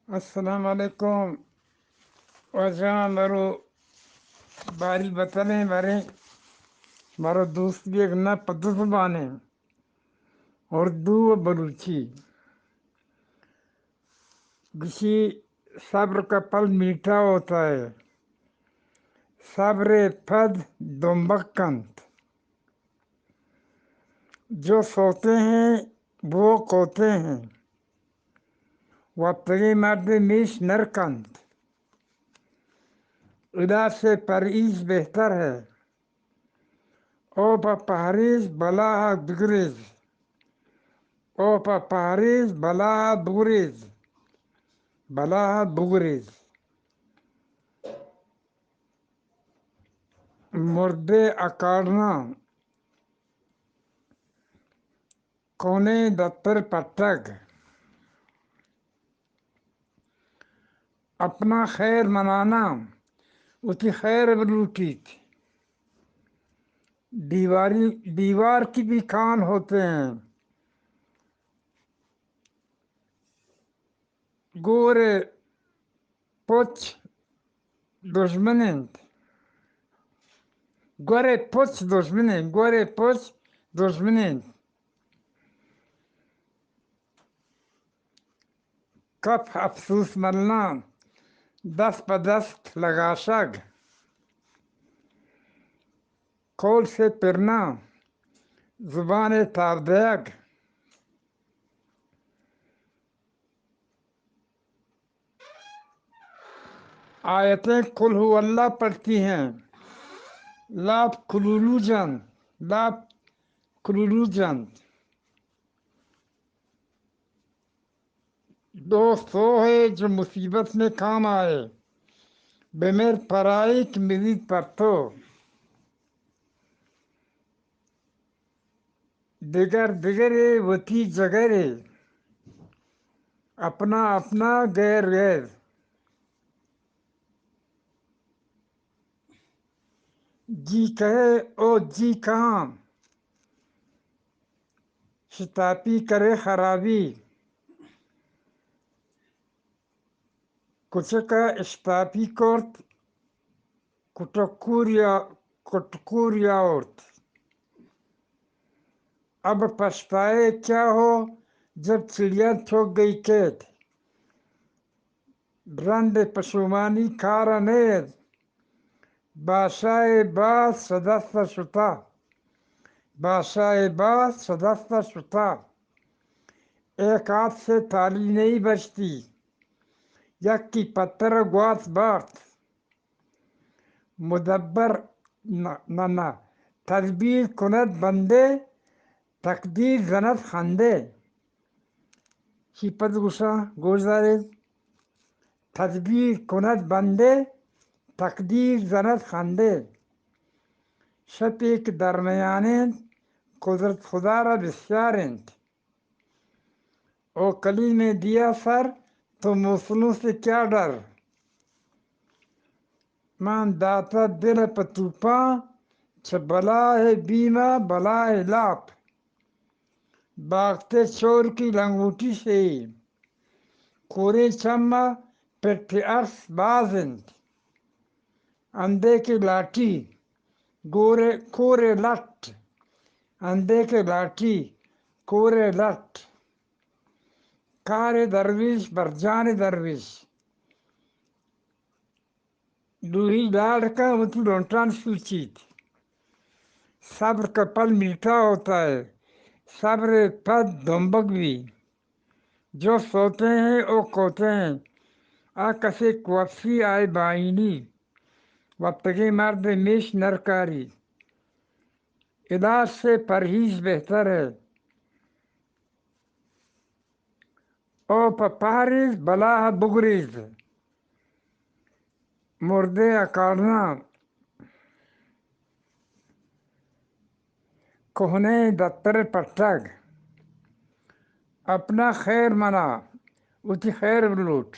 السلام علیکم۔ واجہاں مرو باری بتلیں، باریں مرو دوست بیگ نہ پہ دو زبانیں، اردو و بلوچی۔ گشی صبر کا پھل میٹھا ہوتا ہے، صبر پد دمبک کنت۔ جو سوتے ہیں، وہ کوتے ہیں۔ وپتگیں مرد میش نر کنت۔ ادا سے پرہیز بہتر ہے۔ او پہ پہریز بلاہ بگریز۔ او پہ پہریز بلاہ بگریز۔ بلاہ بگریز۔ مردے اکاڑنا، کونیں دتر پٹگ۔ اپنا خیر منانا، وتی خیر بلوٹیت۔ دیواری، دیوار کی بھی کان ہوتے ہیں۔ گور پچ دژمن انت۔ گور پچ دژمن انت۔ گور پچ دژمن انت۔ کپ افسوس ملنا، دست پہ دست لگاشگ۔ قول سے پرنا، زبان تاب دیگ۔ آیتیں قل هو الله پڑھتی ہیں، لاپ کلولو جنت، لاپ کلولو جنت۔ دوست وہ ہے جو مصیبت میں کام آئے، بمر پرائی کہ مزید پر تو۔ دگر دگرے وتی جگرے، اپنا اپنا غیر غیر۔ جی کہے او جی کہاں، شتاپی کرے خرابی۔ کچک ءَ اشتاپی کرت، کٹکوریا، کٹکوریا آورت۔ اب پچھتائے کیا ہو، جب چڑیا چگ گئی کیت۔ رند پشومانی کار ءَ نیت۔ بادشاہ ءِ باز شہ دست ءَ شتا۔ بادشاہ ءِ باز شہ دست ءَ شتا۔ ایک ہاتھ سے تالی نہیں بجتی۔ یکی پتر ءَ گوات بارت۔ مدبر نہ، نہ، نہ۔ تدبیر کند بندے، تقدیر زند خندے۔ چی پد گوشاں، گوش دارید۔ تدبیر کند بندے، تقدیر زند خندے۔ شپے کہ درمیان انت، قدرت خدا را بسیار انت۔ او کلیم دیا سر، تو موسموں سے کیا ڈر؟ من داتہ دل پہ توپان، چہ بلاہ بیم ءَ بلاہ لاپ۔ باغتے چور کی لنگوٹی سے، کوریں چم ءَ پٹ ارس باز انت۔ اندے کہ لاٹی، گورے، کورے لٹ۔ اندے کہ لاٹی، کورے لٹ۔ کار درویش، برجان درویش۔ دوہی لاڑ کن وتی لنٹان سوچیت۔ صبر کا پھل میٹھا ہوتا ہے، صبر پد دمبگ بی۔ جو سوتے ہیں او کوتے ہیں، آ کسے کوپسی آئے بائینی۔ وپتگیں مرد میش نرکاری۔ علاج سے پرہیز بہتر ہے۔ او پہ پہریز بلاہ بگریز۔ مردے اکاڑنا، کوہنیں دتر پٹگ۔ اپنا خیر منا، وتی خیر بلوٹ۔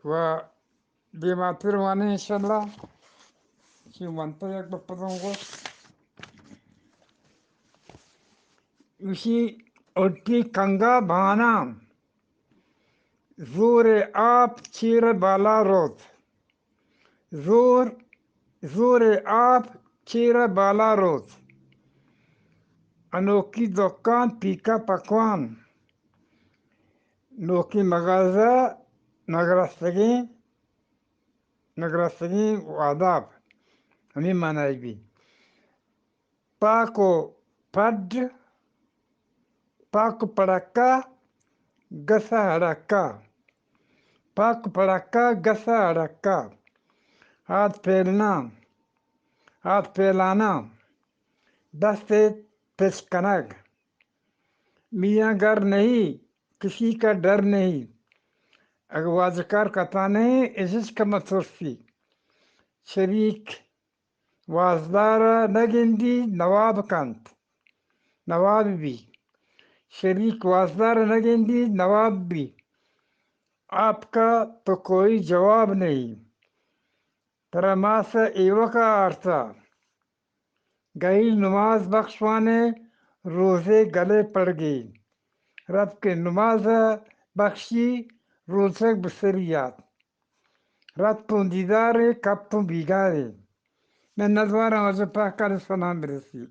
و دیماتر وانیں انشاءاللہ۔ چی ونتہ یک بپدوں گوشت۔ گوشی الٹی کنگا بھاناں، زور آپ چیر بالا روت۔ زور، زور آپ چیر بالا روت۔ انوکی دکان پیکا پکوان۔ نوکی مغازہ نگرستگیں، نگرستگیں واداب۔ ہمیں معنی بھی۔ پاک و پڈ، پاک و پڑکا، گس ء ہڑکا۔ پاک و پڑکا، گس ء ہڑکا۔ ہات پیلناں، ہات پیلاناں، دست ء پچ کنگ۔ میاں گھر نہیں، کسی کا ڈر نہیں۔ اگر واجہ کار کتا نہیں، اس کا مت ترسی۔ شریک وازدار ء نہ گندی، نواب کنت، نواب بی۔ شریک وازدار ء نہ گندی، نواب بی۔ آپ کا تو کوئی جواب نہیں۔ ترا ماس ء ایوک ء آرتا۔ گئی نماز بخشوانے، روزے گلے پڑگی۔ رب کہ نماز ء بخشی، روچگ بسری یات۔ رتوں دیدارے، کپوں بیگارے۔ من ندواراں واجہ پاک ء سلام برسی۔